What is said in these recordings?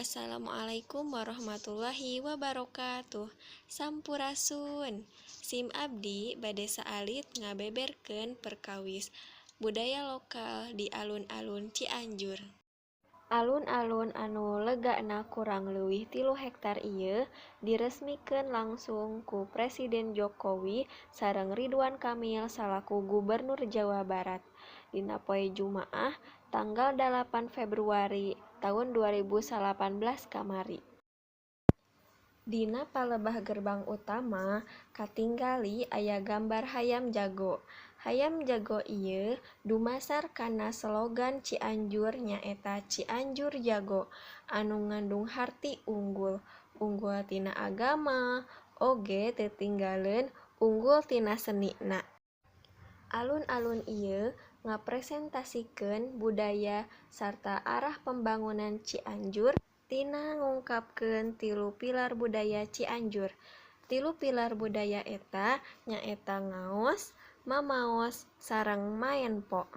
Assalamualaikum warahmatullahi wabarakatuh. Sampurasun. Sim abdi bade saalit ngabeberkeun perkawis budaya lokal di alun-alun Cianjur. Alun-alun anu legana kurang leuwih 3 hektar ieu diresmikeun langsung ku Presiden Jokowi sareng Ridwan Kamil salaku Gubernur Jawa Barat dina poe Jumaah tanggal 8 Februari taun 2019 kamari. Dina palebah gerbang utama katinggali aya gambar hayam jago. Hayam jago ieu dumasar kana slogan Cianjur nyaeta Cianjur Jago anu ngandung harti unggul, unggul tina agama, oge teu tinggaleun unggul tina senina. Alun-alun ieu ngapresentasikeun budaya sarta arah pambangunan Cianjur tina ngungkapkeun tilu pilar budaya Cianjur. Tilu pilar budaya eta nyaeta ngaos, mamaos, sareng maenpo.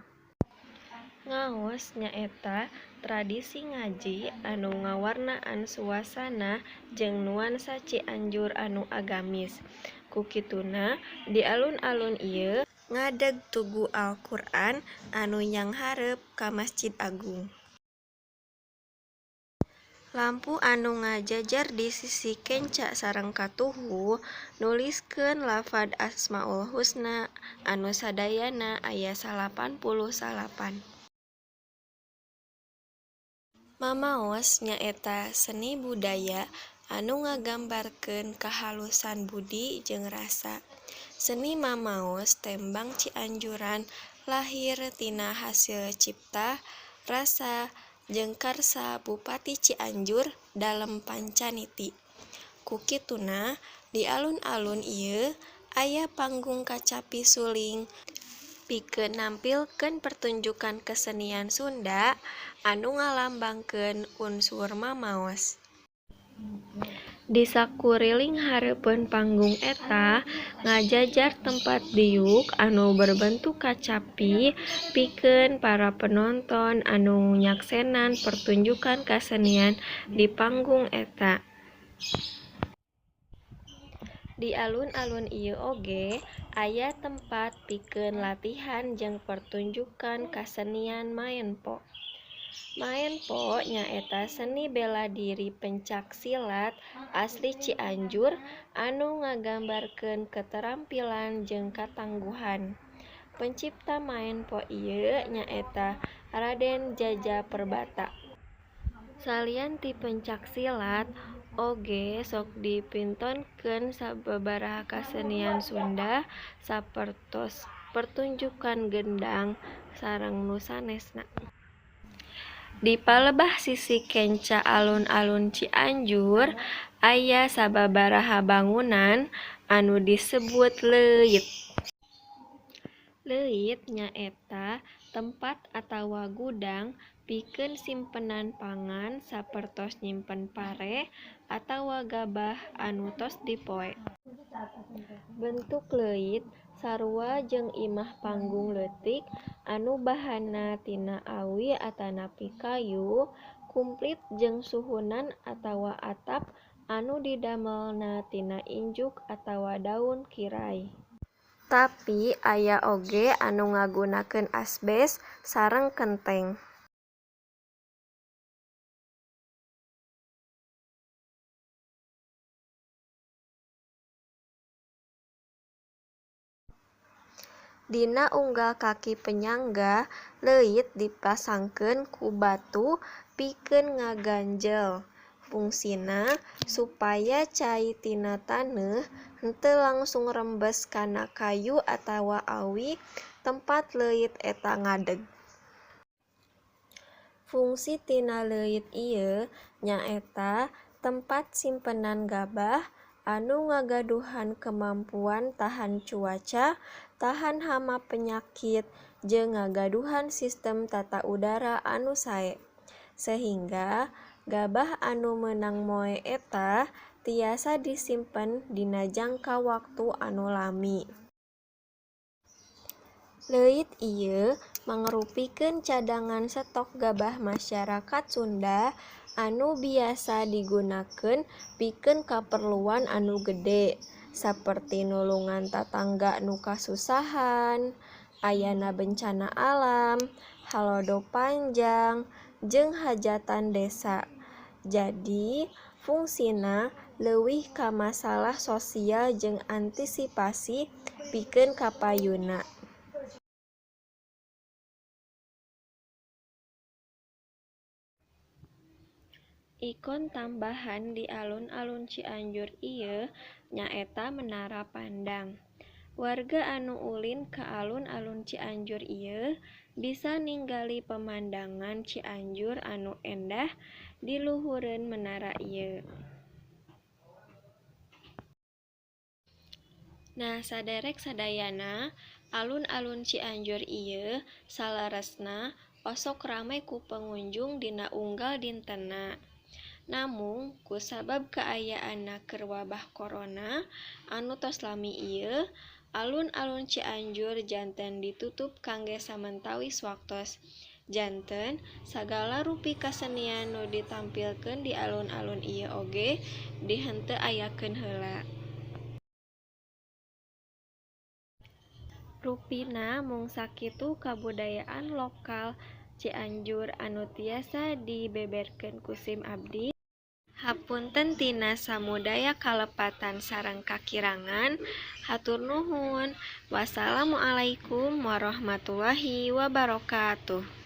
Ngaos nyaeta tradisi ngaji anu ngawarnaan suasana jeung nuansa Cianjur anu agamis. Ku kituna di alun-alun ieu ngadeg Tugu Al-Qur'an anu nyanghareup ka Masjid Agung. Lampu anu ngajajar di sisi kenca sareng katuhu nuliskeun lafad Asmaul Husna anu sadayana aya 99. Mamaos nyaeta seni budaya anu ngagambarkeun kahalusan budi jeung rasa. Seni mamaos tembang cianjuran lahir tina hasil cipta, rasa, jeung karsa Bupati Cianjur Dalem Pancaniti. Ku kituna di alun-alun ieu aya panggung kacapi suling pikeun nampilkeun pertunjukan kesenian Sunda anu ngalambangkeun unsur mamaos. Di sakuriling hareupeun panggung eta ngajajar tempat diuk anu berbentuk kacapi pikeun para penonton anu nyaksenan pertunjukan kasenian di panggung eta. Di alun-alun ieu oge aya tempat pikeun latihan jeung pertunjukan kasenian maenpo. Maenpo nyaeta seni bela diri pencak silat asli Cianjur anu ngagambarkeun keterampilan jeung katangguhan. Pencipta maenpo ieu nyaeta Raden Djaja Perbata. Salian ti pencak silat oge sok dipintonkeun sababaraha kasenian Sunda sapertos pertunjukan gendang sareng nu sanesna. Di palebah sisi kenca alun-alun Cianjur aya sababaraha bangunan anu disebut leuit. Leuit nyaeta tempat atawa gudang pikeun simpenan pangan sapertos nyimpen pare atawa gabah anu tos dipoe. Bentuk leuit sarua jeung imah panggung leutik anu bahanna tina awi atanapi kayu kumplit jeung suhunan atawa atap anu didamelna tina injuk atawa daun kirai. Tapi aya oge anu ngagunakeun asbes sareng kenteng. Dina unggal kaki penyangga leuit dipasangkeun ku batu pikeun ngaganjel, fungsina supaya cai tina taneuh henteu langsung rembes kana kayu atawa awi tempat leuit eta ngadeg. Fungsi tina leuit ieu nyaeta tempat simpenan gabah anu ngagaduhan kemampuan tahan cuaca, tahan hama penyakit, jeung ngagaduhan sistem tata udara anu sae. Sehingga gabah anu meunang moe eta tiasa disimpen dina jangka waktu anu lami. Leuit ieu Mangrupikeun cadangan stok gabah masyarakat Sunda anu biasa digunakeun pikeun kaperluan anu gede saperti nulungan tatangga nu kasusahan, ayana bencana alam, halodo panjang, jeung hajatan desa. Jadi fungsina leuwih ka masalah sosial jeung antisipasi pikeun ka payunna. Ikon tambahan di Alun-alun Cianjur ieu nyaeta Menara Pandang. Warga anu ulin ka Alun-alun Cianjur ieu bisa ninggali pemandangan Cianjur anu endah di luhureun menara ieu. Nah, saderek sadayana, Alun-alun Cianjur ieu saleresna osok rame ku pengunjung dina unggal dintenna. Namung kusabab kaayaanna keur wabah korona anu tos lami ieu, Alun-alun Cianjur janten ditutup kangge samentawis waktos. Janten sagala rupi kasenian nu ditampilkeun di alun-alun ieu oge dihenteu ayakeun heula. Rupina mung sakitu kabudayaan lokal Cianjur anu tiasa dibeberkeun ku sim abdi. Hapunten tina samudaya kalepatan sareng kakirangan. Hatur nuhun. Wassalamualaikum warahmatullahi wabarakatuh.